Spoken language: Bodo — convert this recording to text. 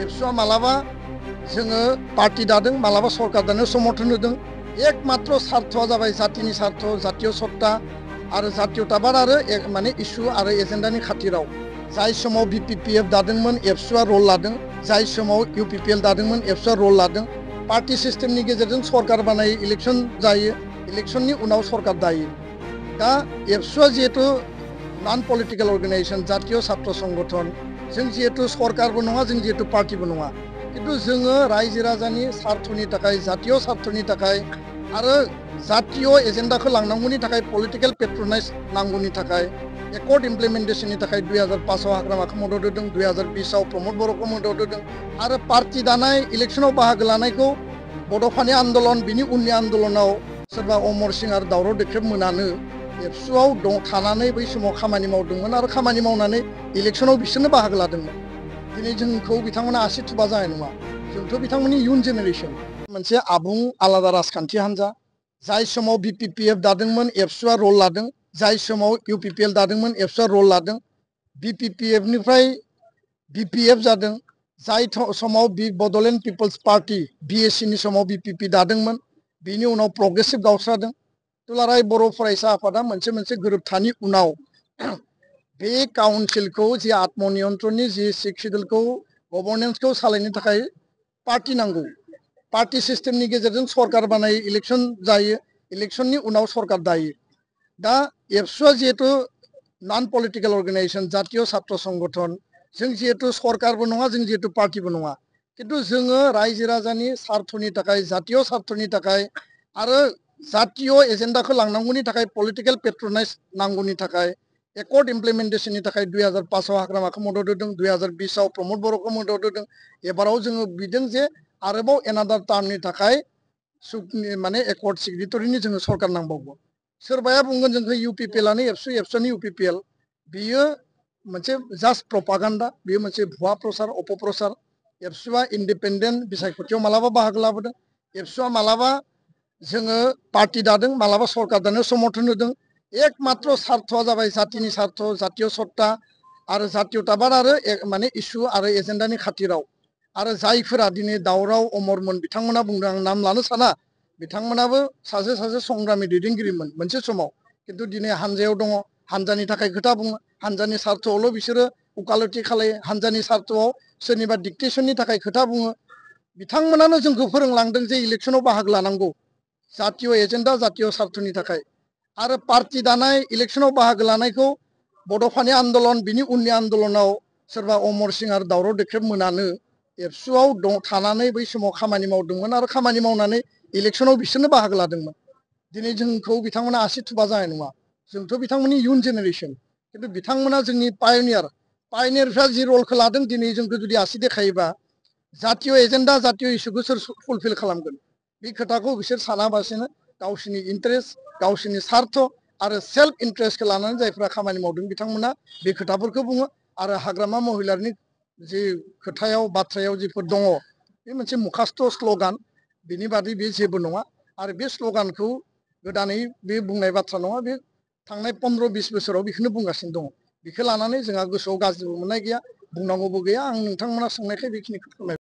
एबसुआ मालाबा जोङो पार्टी दादों मालाबा सरकार दानो समर्थन होदों एकमात्र सार्थआ जाबाय जातिनि सार्थ जातीय सत्ता आरो जातीयताबाद आरो माने इस्यु आरो एजेन्डानि खाथिराव जाय समाव BPPF दादोंमोन एबसुआ रल लादों जाय समाव UPPL दादोंमोन एबसुआ रल लादों पार्टी सिस्टेमनि गेजेरजों सरकार बानायो इलेक्शन जायो इलेक्शननि उनाव सरकार दायो दा एबसुआ जिहेतु नन पलिटिकल अर्गेनाइजेशन जातीय छात्र संगठन जों जिहेतु सरकारबो नङा जों जिहेतु पार्टीबो नङा किन्तु जोङो रायजो राजानि सार्थनि थाखाय जातीय सार्थनि थाखाय आरो जातीय एजेन्डाखौ लांनांगौनि थाखाय पलिटिकल पेट्रनाइज नांगौनि थाखाय एकर्ड इमप्लिमेन्टेशननि थाखाय 2005 आव हाग्रामाखौ मदद होदों 2020 आव प्रमद बर'खौ मदद होदों आरो पार्टी दानाय इलेक्शनाव बाहागो लानायखौ बड'फानि आन्दलन बिनि उननि आन्दलनाव सोरबा अमर सिंह आरो दावराव देख्रेब मोनानो एबसुआव थानानै बै समाव खामानि मावदोंमोन आरो खामानि मावनानै इलेक्शनाव बिसोरनो बाहागो लादोंमोन दिनै जोंखौ बिथांमोना आसि थुबा जानाय नङा जोंथ' बिथांमोननि इयुन जेनेरेशन मोनसे आबुं आलादा राजखान्थि हान्जा जाय समाव BPPF दादोंमोन एबसुआ रल लादों जाय समाव UPPL दादोंमोन एबसुआ रल लादों BPPF निफ्राय BPF जादों जाय समाव बड'लेण्ड पिपल्स पार्टी BSC नि समाव BPP दादोंमोन बिनि उनाव प्रग्रेसिभ गावस्रादों दुलाराय बर' फरायसा आफादा मोनसे गोरोबथानि उनाव बे काउन्सिलखौ जि आत्मनियन्त्रणनि जि सिक्स शिड्युलखौ गभर्नेन्सखौ सालायनो थाखाय पार्टी नांगौ पार्टी सिस्टेमनि गेजेरजों सरकार बानायो इलेक्शन जायो इलेक्शननि उनाव सरकार दायो दा एबसुआ जिहेतु नन पलिटिकल अर्गेनाइजेशन जातीय छात्र संगठन जों जिहेतु सरकारबो नङा जों जिहेतु पार्टीबो नङा किन्तु जोङो रायजो राजानि सार्थनि थाखाय जातीय सार्थनि थाखाय आरो जातीय एजेन्डाखौ लांनांगौनि थाखाय पलिटिकल पेट्रनाइज नांगौनि थाखाय एकर्ड इमप्लिमेन्टेशननि थाखाय 2005 आव हाग्रामाखौ मदद होदों 2020 आव प्रमद बर'खौ मदद होदों एबाराव जोङो बिदों जे आरोबाव एनादार टार्मनि थाखाय माने एकर्ड सिगनेटरिनि जोङो सरकार नांबावगौ सोरबाया बुंगोन जोंखौ UPPLआनो एबसुआनो UPPL बियो मोनसे जास्ट प्रपागान्डा बियो मोनसे भुवा प्रचार अपप्रचार एबसुआ इन्डिपेन्डेन्ट बिसायख'थियाव मालाबा बाहागो लाबोदों एबसुआ मालाबा जोङो पार्टी दादों मालाबा सरकार दानो समर्थन होदों एकमात्र सार्थआ जाबाय जातिनि सार्थ जातीय सत्ता आरो जातीयताबाद आरो माने इस्यु आरो एजेन्डानि खाथिराव आरो जायफोरा दिनै दावराव अमरमोन बिथांमोना बुंदों आं नाम लानो साना बिथांमोनाबो सासे संग्रामि दैदेनगिरिमोन मोनसे समाव किन्तु दिनै हानजायाव दङ हानजानि थाखाय खोथा बुङो हानजानि सार्थआवल' बिसोरो उकालति खालायो हानजानि सार्थआव सोरनिबा डिक्टेसननि थाखाय खोथा बुङो बिथांमोनानो जोंखौ फोरोंलांदों जे इलेक्शनाव बाहागो लानांगौ जातीय एजेन्डा जातीय सार्थनि थाखाय आरो पार्टी दानाय इलेक्शनाव बाहागो लानायखौ बड'फानि आन्दलन बिनि उननि आन्दलनाव सोरबा अमर सिंह आरो दावराव देख्रेब मोनानो एबसुआव थानानै बै समाव खामानि मावदोंमोन आरो खामानि मावनानै इलेक्शनाव बिसोरनो बाहागो लादोंमोन दिनै जोंखौ बिथांमोना आसि थुबा जानाय नङा जोंथ' बिथांमोननि इयुन जेनेरेशन किन्तु बिथांमोना जोंनि पायनियारफ्रा जि रलखौ लादों दिनै जोंखौ जुदि आसि देखायोबा जातीय एजेन्डा जातीय इस्युखौ सोर फुलफिल खालामगोन बे खोथाखौ बिसोर सानाबासिनो गावसोरनि इन्टारेस्ट गावसोरनि सार्थ आरो सेल्फ इन्टारेस्टखौ लानानै जायफ्रा खामानि मावदों बिथांमोना बे खोथाफोरखौ बुङो आरो हाग्रामा महिलारनि जि खोथायाव बाथ्रायाव जिफोर दङ बे मोनसे मुखास्थ' स्ल'गान बिनि बादै बे जेबो नङा आरो बे स्ल'गानखौ गोदानै बे बुंनाय बाथ्रा नङा बे थांनाय 15-20 बोसोराव बेखौनो बुंगासिनो दङ बेखौ लानानै जोंहा गोसोआव गाज्रिबो मोननाय गैया बुंनांगौबो गैया आं नोंथांमोना सोंनायखाय बेखिनिखौ फोरमायबाय।